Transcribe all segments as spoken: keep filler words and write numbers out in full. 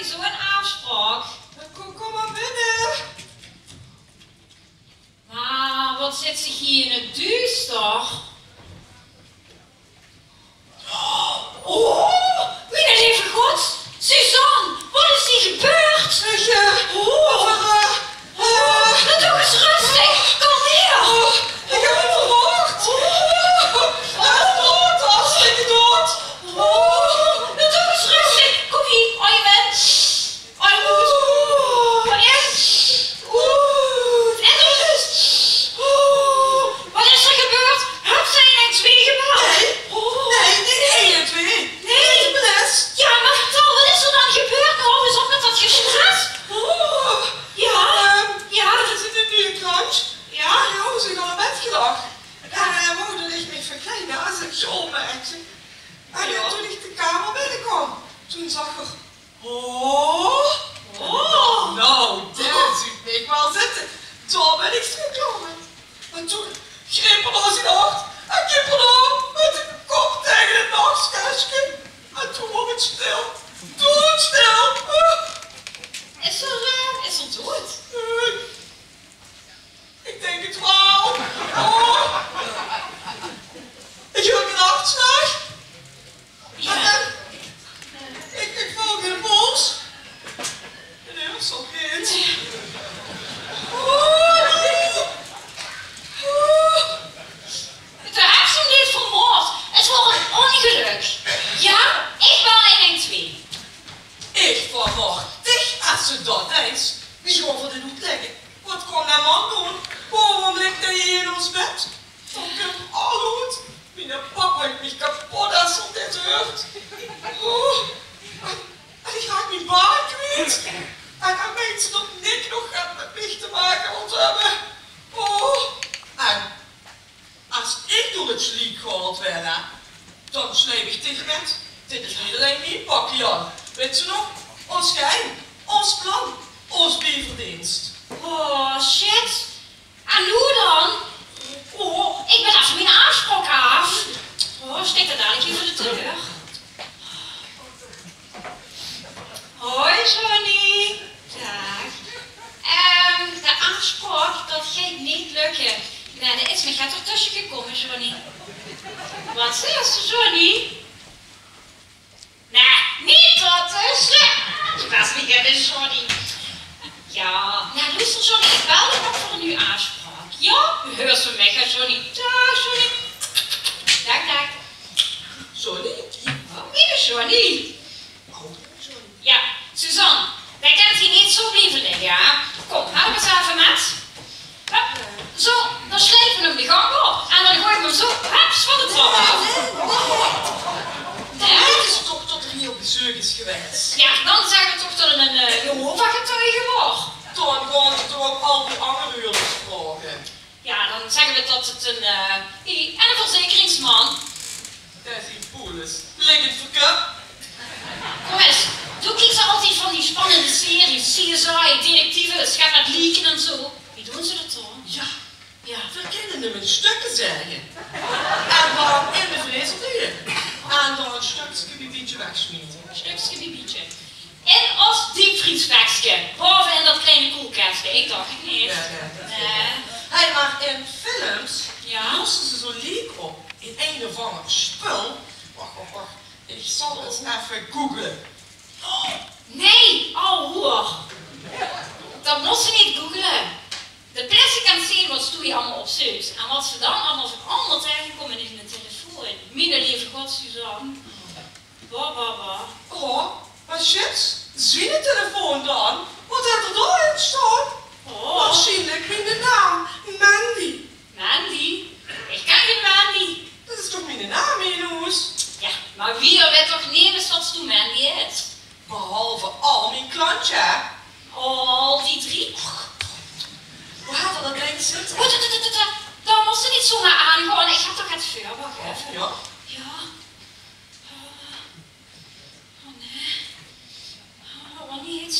Zoe'n aafspraok. Kóm, kóm mer binne. Mer waat zits se hie in 't duuster? Oh, miene leve God. Suzanne, waat is hie gebeurd? Ich, eh, oh, eh, oh, doe ins rustig. Kalmeer. Oh, ich höb 'm vermoord. Oh, hae is doed, hartstikke doed. Oh, doe ins rustig. Kóm hie, aje mins. Aje mins. Oeh. En doe ins. Oeh. Waat is d'r gebeurd? Höbs se ein ein twee gebeld? Nae. Nae, nae, ein ein twee. Nae. Nae, de polis. Jao, mer vertèl, waat is d'r dan gebeurd? Waorom is 't mit dat gestres? Oh. Jao. Ehm, jao. Zit 't in de krantj? Jao. Jao, ze is al in bed gelag. En, eh, wou dat ich mich verkleidde es ich sjoonmaedje. En, eh, toen ich de kamer binnekoom, toen zag 'r: "Oh, oh, noe, dit zuut mich waal zitte. Dao bön ich zoe klaor mit." En toen greep 'r nao zien hart en kneep 'r d'r mit de kop taenge 't nachtkesje. En toen woort 't stil. Doodstil. Is 'r, eh, is 'r doed? Eh, ich dink 't waal. Oh. Ich huur 'n hartslag. Jao. Ich, ich voel geine pols. Nae, dat zal neet. Oh, nae. Oh. Doe höbs 'm neet vermoord. 't Waor 'n óngelök. Jao, ich bel ein ein twee. Ich vermoord dich es se dat deis. Wie gaon v'r dit oetlègke? Waat kós dae man doon? Waorom ligk dae hie in ós bed? V'r kinne alles. Miene pap haet mich kepot es 'r dit huurt. Oh, en, en ich raak mien baan kwiet. En, en meins se dat Nick nog get mit mich te make wilt höbbe? Oh, en es ich door 't sliek gehaold waer, hè, dan sjleip ich dich mit. Dit is neet allein mien pakkie aan. Weits se nog? Ós geheim, ós plan, ós bieverdeens. Oh, shit. En noe dan? Oh, ich bön effe mien aafspraok aaf. Oh, sjteit d'r dalik hie veur de deur. Hoi, Johnny. Daag. Ehm, de aafspraok, dat geit neet lökke. Nae, d'r is mich get tösje gekómme, Johnny. Waat zaes se, Johnny? Nae, neet dat tösje. Sjpaos, ich höb 'ne Johnny. Jao, noe, loester, Johnny, ich bel dich op veur 'n nuuj aafspraok. Jao? Huurs se mich, hè, Johnny? Daag, Johnny. Daag, daag. Johnny? Jao, miene Johnny. Jao, Suzanne, dae kint hie neet zoe blieve ligke, hè? Kóm, help ins effe mit. Hup, zoe, dan sjleipe v'r 'm de gank op en dan goeaje v'r 'm zoe, hups, van de trap aaf. Nae, nae, nae. Nae? Wete ze toch tot 'r hie op bezeuk is gewaes? Jao, dan zègke v'r toch tot 't 'ne, eh, Jehovah-getuige waor. Dan gaon ze toch ouch al die anger huurders vraoge. Jao, dan zègke v'r tot 't 'n, eh, i-, 'ne verzekeringsman. Dae is 'ne polis. Ligk 't verkeur. Kóm ins, doe kieks altied van die spannende series, C S I, detectives, get mit lieke en zoe. Wie doon ze dat dan? Jao, jao, v'r kinne 'm in sjtökke zaege. En dan in de vrezer doon. En dan sjtökske bie bietje wegsjmiete. Sjtökske bie bietje. In ós diepvriesvekske, baove in dat kleine koelkèske. Ich dach 't neet. Jao, jao, dat... Nae. Hey, mer in films losse ze zoe liek op in ein of anger spul. Wach, wach, wach. Ich zal ins effe googele. Nae, au hoer. Dat mós se neet googele. De plessie kènt zeen waat se hie allemaol opzeuks. En waat se dan allemaol veur allemaol taengekóms in de telefoon. Miene leve God, Suzanne. Bah, bah, bah. Oh, mer sjits, zien telefoon dan? Waat haet 'r dao-in sjtaon? Oh. Waarsjienlik miene naam, Mandy. Mandy? Ich kin gein Mandy. Dat is toch miene naam hie in hoes? Jao, mer hie weit toch nemes wat doe Mandy heits? Behalve al mien klantje, hè? Al die drie? Och, wo haet 'r dat dink zitte? Oh, dat, dat, dat, dat, dao mós se neet zoemer aangaon. Ich höb toch get veur, wach effe. Jao? Jao. Oh, oh, nae. Oh, neet.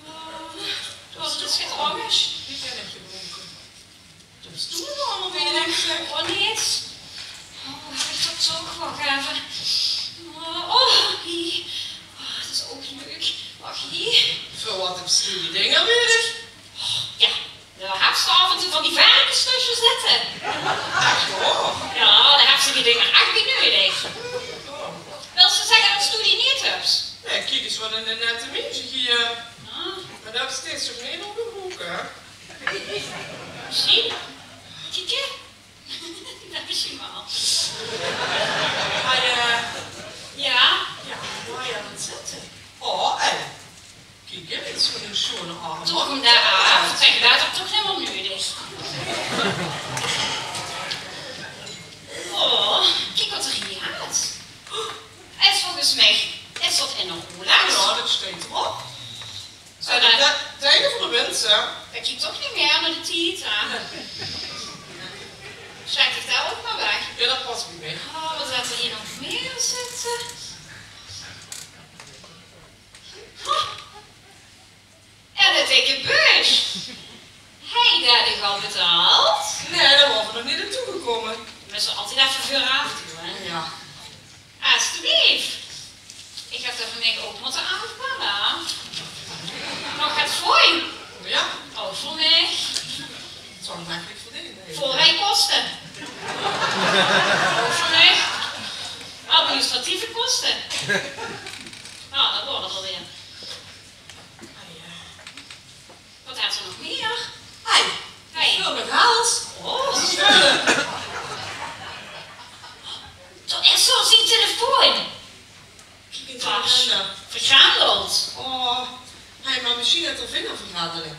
Oh, oh, dat is get angers. Die kin ich gebroeke. Dat is toen allemaol weer, zeg. Oh, neet. Oh, höb ich dat toch? Wach effe. Oh, oh, die. Oh, dat is ouch leuk. is waal 'n nette minsje hie. Ah. Mer dat is steeds zoe min op de hoek, hè? Mesjien. Kiek, hè? Dat mesjien waal. Mer, eh, jao? Jao, wao jao, wat zit 'r? Oh, hè. Kiek, hè, mit zoe'n sjoon arm. Toch um dae aaf. Zèk, dat is toch hielemaol nudig. Oh, kiek wat 'r hie haet. Is volges mich, is dat ein Rolex? Jao, dat steit d'rop. Zo, dat, dat, 't eine van de minse. Dat kiek toch neet mieë nao de tied aan. Sjèk ich dao ouch mer weg. Jao, dat pas bie mich. Oh, wat haet 'r hie nog mieë zitte? Oh. En 'n dikke beurs. Hae, dae haet al betaald? Nae, dao waore v'r nog neet aan toegekómme. Mós se altied effe veuraaf doon, hè? Jao. Esjeblief. Ich höb d'r van mich ouch mótte aafbelle. Nog get fooi? Jao. Ouch veur mich. Zal ich eigelik verdeene? Voorrijkosten. Ouch veur mich. Administratieve kosten. Nou, dat waor 't alweer. Wat haet 'r nog mieë? Hey, hey. Veur mien hals. Oh. Dao is zoe zien telefoon. Kiek ins aan de vinger. Vergrendeld. Oh, hey, mer mesjien haet 'r vingervergrendeling.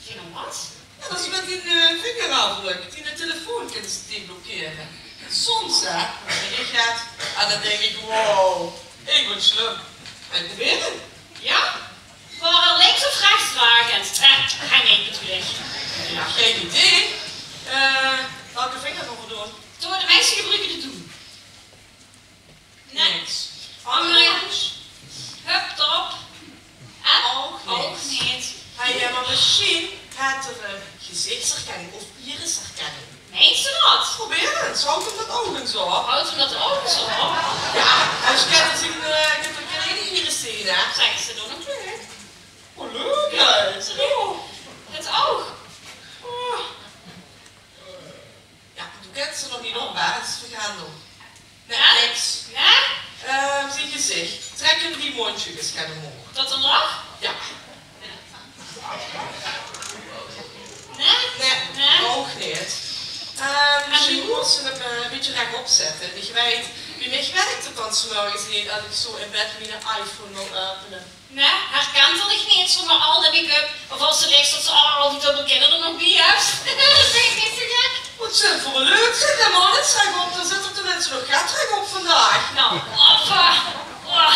Vinger wat? Jao, dat is mit dien, eh, vingerafdrök. Dien telefoon kins se deblokkere. Soms, hè, dan zèk ich get en dan dink ich: wow, ich bön slum. Gaon ich probere. Jao? Waor 'r links of rechts dragend? Eh, heng ich bedoel ich. Jao, gein idee. Eh, welke vinger gaon v'r doon? Door de meiste gebroeke de doem. Nae. Niks. Anger. Hup, top. En? Ouch niks. Ouch neet. Hey, jao, mer mesjien haet 'r, eh, gezichtsherkenning of irisherkenning. Meins se dat? Probeer ins, haw 'm dat ouch ins op. Haw 'm dat ouch ins op? Jao, es kènt zien, eh, kènt 'r gein eine iris zeen, hè? Zègk, is dat dan ouch leuk? Oh, leuk, hè? Jao, is 't ouch. 't Ouch. Oh. Jao, doe kèns 'r nog neet op, hè? Is vergrendeld. Nae, niks. Nae? Eh, zien gezich. Trèk 'm die móndsjke ins get omhoeg. Tot 'r lach? Jao. Nae? Nae, ouch neet. Eh, mesjien mós se 'm, eh, e bietje rechop zètte. Ich weit, bie mich wirk 't dan 's mörges neet es ich zoe in bed mien iPhone wil opene. Nae, herkènt 'r dich neet zónger al de make-up? Of es se ligks, tot se al die dóbbel kinne d'r nog bie höbs. Dat vinj ich neet zoe gek. Wat zeen v'r leuk, zèk, de man is rechop, dan zit 'r tenminste nog get rechop vandaag. Nou, hoppa. Oh.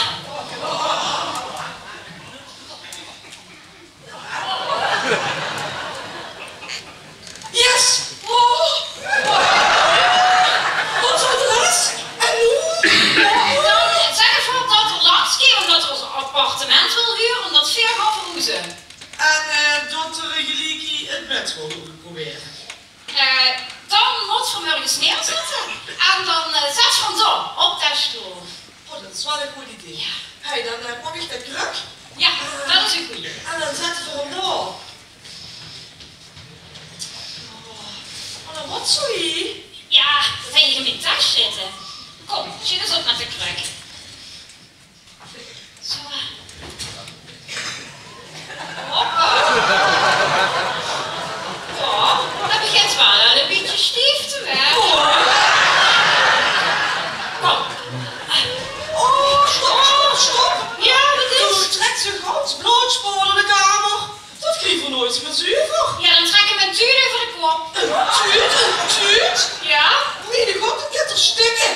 Yes! Oh! Wat veur de res? En noe? Dan zègke v'r dat 'r langs kump, ómdat 'r ós appartement wil hure, ómdat veer gaon verhoeze. En, eh, dat 'r geliek hie 't bed wil probere. Eh, dan mót v'r 'm örges neerzètte. En dan, eh, zèt v'r 'm dao, op de stool. Oh, dat is waal e good idee. Jao. Hey, dan, eh, pak ich de kruk. Jao, dat is 'n gooj. En dan zètte v'r 'm dao. Oh, wat 'n rotzooi. Jao, dat höb ich in mien tes zitte. Kóm, sjiet ins op mit de kruk. Zo. Hoppa. Oh, dat begint waal al e bietje stief te waere. Kóm. Oh, stop, stop, stop. Jao, wat is? Doe trèks 'n gans bloodspoor door de kamer. Dat kriege v'r noeats mie zuver. Jao, dan trèk 'm 'n tuut euver de kop. 'n Tuut? 'n Tuut? Jao. Mien god, dat geit toch stikke.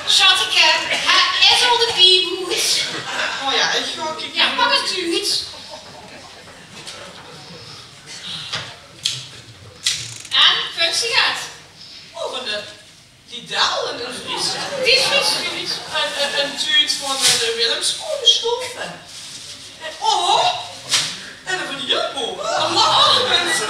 Sjatteke, hè, is al de piep oet. Oh jao, ich gaon kieke. Jao, pak 'n tuut. En, functie gehad. Oh, van de Lidl, 'n, 'n Fries. Die Fries, Fries. 'n, 'n, 'n tuut van, eh, de Willemskoeënstoffe. Oh, en van de Jumbo. Oh, minse,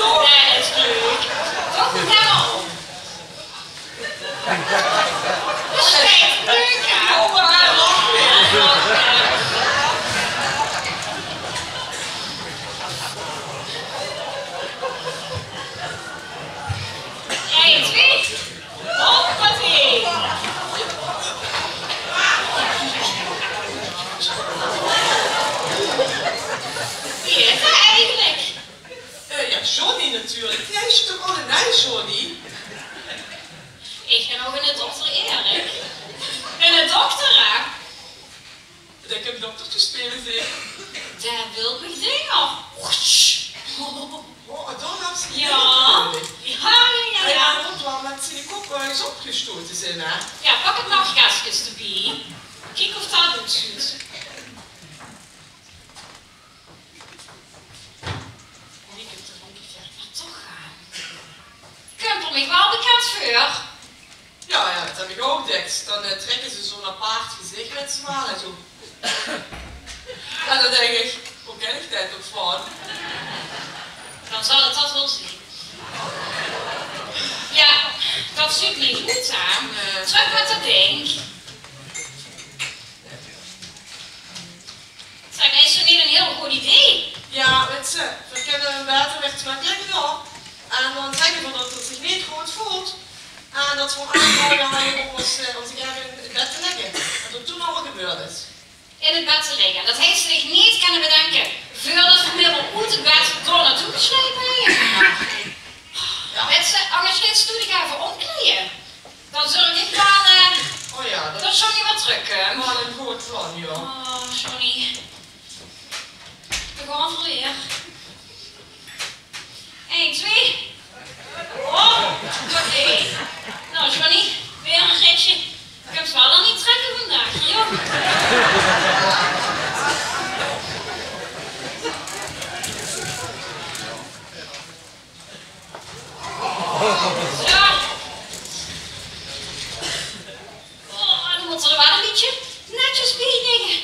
Dokter te speule, zeker? Dae wil mich dinger. Oh, dan had ze... Ja. Ja, ja, ja, ja. Hae haet waal mit zien kop örges opgesjtote, zeen, hè? Ja, pak 't nachtkeskes d'rbie. Kiek of dat good zuut. Kump 'r mich waal bekènd veur. Ja, ja, dat höb ich ouch gedach. Dan, eh, trèkke ze zo'n apaart gezich mit z'n waal en zoe. En dan dink ich, wo kin ich dat toch van? Dan zal 't dat waal zeen. Ja, dat zuut neet good oet, hè? Trök mit dat dink. Zèk, is dat neet ein hiel good idee? Ja, wits se, veer kinne 'm baeter weer trökklègke, ja. En dan zègke veer dat 'r zich neet good veult. En dat veer 'm aanbevaole óm ós, eh, óm zich effe in 't bèd te lègke. En dat 't toen al gebeurd is. In 't bèd te lègke. Dat haet ze zich neet kinne bedinke veurdat veer 'm oet 't bèd dao nao toe gesjleip höbbe. Ja. Wits se, angers kins doe dich effe ómkleie. Dan zörg ich waal, eh, dat Johnny weer trökkump. Waal ein good plan, ja. Oh, Johnny. Veer gaon veur weer. Ein, twee. Oh, oké. Noe, Johnny, weer ein ritsje. Kums waal neet trök vandaag, jóng. Zo. Oh, dan mót 'r waal ein bietje netjes bie ligke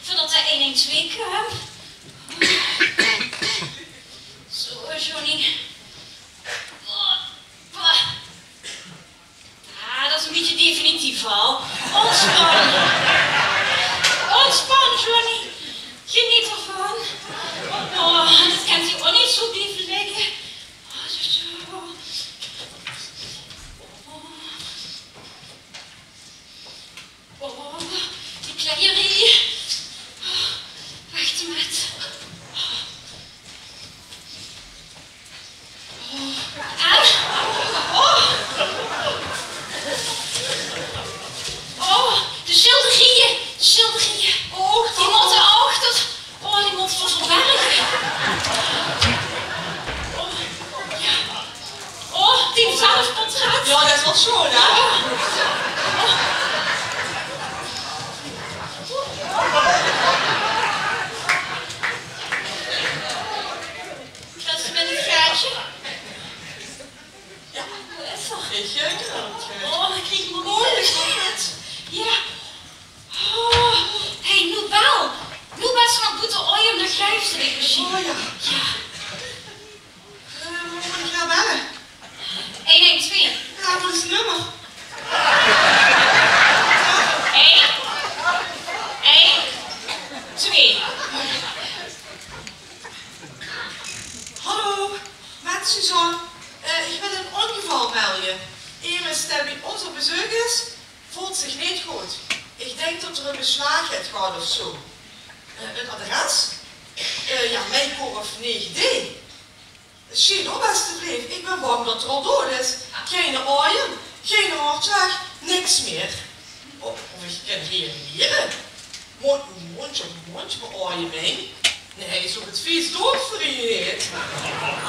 veurdat de ein ein twee kump. Zo, Johnny. Oh, bah. Ah, dat is ein bietje definitief al. Óntspan. Óntspan, Johnny. Geneet d'rvan. Oh, dat kènt 'r ouch neet zo blieve ligke. Oh, zo, zo. Oh. Oh, die kleier hie. Wach mit. Oh, en? Oh. Oh, de sjilderieje, de sjilderieje. Oh, die mótte ouch, dat, oh, die mótte veer verberge. Oh, ja. Oh, die zelfportrèt. Ja, dat is waal sjoon, hè? Ja. Oh. Dat is mit 't gaatje. Ja. Wo is 'r? Ich, eh, ich höb 't gehuurd. Oh, ich krieg 'm moeilijk. Ja. Oh, hey, noe bel. Noe bel ze nao boete, oei, óm de gluif te ligke mesjiens. Oh, ja. Ja. Eh, wie mót ich noe belle? Ein ein twee. Ja, wat is 't nummer? Ein ein twee. Hallo, mit Suzanne. Eh, ich wil ein óngeval melde. Emes dae bie ós op bezeuk is, veult zich neet good. Ich dink dat 'r ein beslaag haet gehad of zo. Eh, 't adres? Eh, ja, Meikorf nege D. Sjiet op, bèste vleef. Ich bön bang dat 'r al doad is. Gein aojem, gein hartslaag, niks mieë. Of, of ich kin reanimere. Mo-, mondj op mondj beaojeming. Nae, is ouch 't vies doad veur dien heet.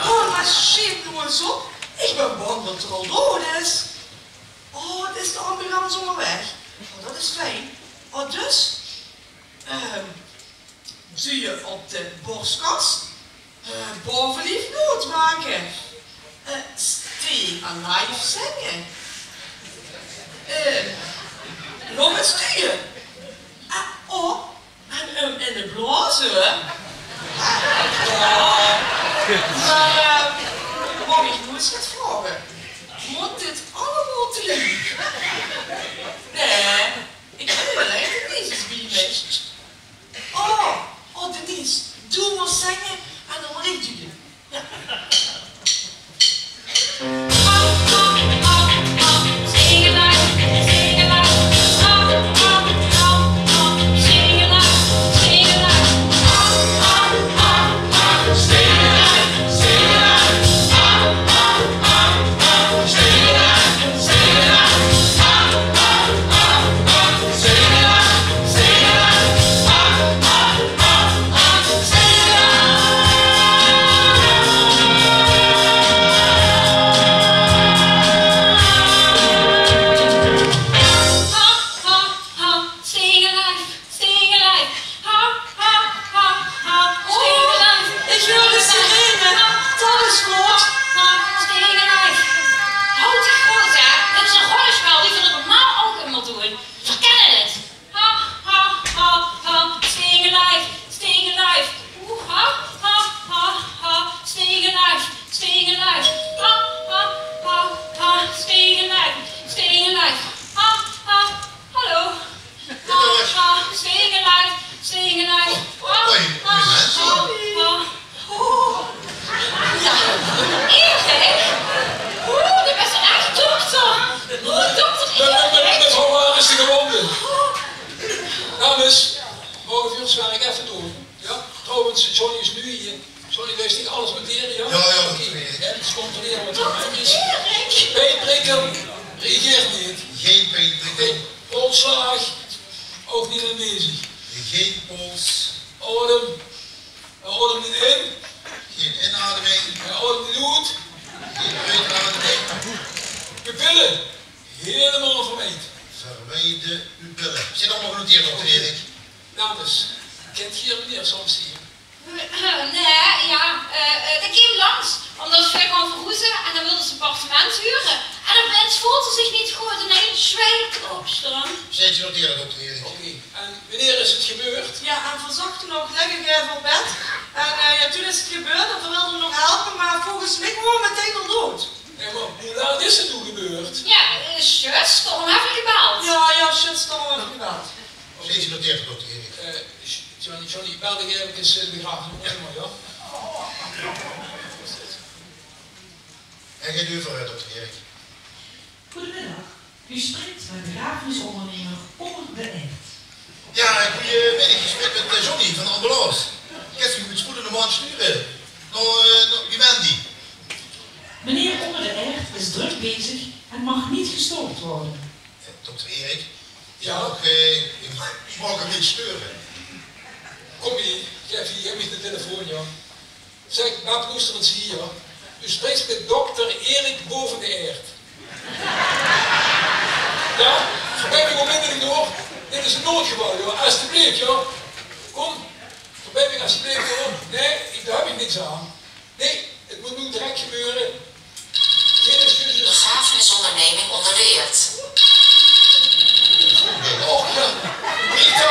Oh, mer sjiet noe ins op. Ich bön bang dat 'r al doad is. Oh, 't is de ambulance óngerwaeg. Oh, dat is fijn. Oh, dus? Ehm, Duie op de borskas. Eh, baovelief nood make. Eh, Stay Alive zinge. Eh, nog ins duie. Eh, oh, en 'm in de blaoze. Eh, oh. Mer, eh, maag ich noe ins get vraoge? Mót dit allemaol tegeliek? Nae, ich höb allein de basis bie mich. Oh, oh, Denise, doe mós zinge en dan mót ich duie. Ja. Half uur zwaar ik effe door. Ja? Trouwens, Johnny is nu hier. Johnny, wil je alles noteren, ja? Ja, ja, dat weet ik. Oké, en eens controleren wat er aan is. Pijnprikkel, reageert niet. Geen pijnprikkel. Oké, polsslag, ook niet aanwezig. Geen pols. Adem, adem niet in. Geen inademing. Adem niet uit. Geen uitademing. Pupillen, helemaal verwijderd. Verwijde pupillen. Zit allemaal genoteerd, dokter Erik? Dames, kent geer meneer soms hier? Nae, ja, eh, eh, dae keem langs, omdat veer gaon verhoeze en dan wilde ze 'n appartement hure. En opeins voelt ze zich niet goed en ineens zwijgt ze op. Zit genoteerd, dokter Erik? Oké, en wanneer is het gebeurd? Ja, en veer zochte nog ligke gaeve op bed. En, eh, ja, toen is het gebeurd en veer wilde nog helpe, maar volgens mich waor 'r meteen al dood. Ja, maar hoe laat is het toen gebeurd? Ja, eh, juist, daorum heb ik gebeld. Ja, ja, juist, daorum heb ik gebeld. Zit genoteerd, dokter Erik? Eh, Johnny, Johnny, bel dich efkes, eh, de begrafenisondernemer, ja? Hij gaat over, eh, dokter Erik. Goedemiddag. U spreekt met begrafenisondernemer Onder de Aert. Ja, goedemiddag. Je spreekt met, eh, Johnny van de ambulance. Ik heb u goed spoed in de maand sturen. Nou, eh, nou, wie bent die? Meneer Onder de Aert is druk bezig en mag niet gestoord worden. Eh, dokter Erik, ja? Ik mag, eh, ik mag hem niet sturen. Kom hier, geef hier, geef mich de telefoon, ja. Zeg, Bab, loester ens hier, ja. U spreekt met dokter Erik Boven de Aert. Ja? Verbind mich onmiddellijk door. Dit is een noodgeval, ja. Alsjeblieft, ja. Kom, verbind mich alsjeblieft door. Nee, ik, daar heb ik niks aan. Nee, het moet nu direct gebeuren. Geen excuses. Begrafenisonderneming Onder de Aert. Och ja, Rita.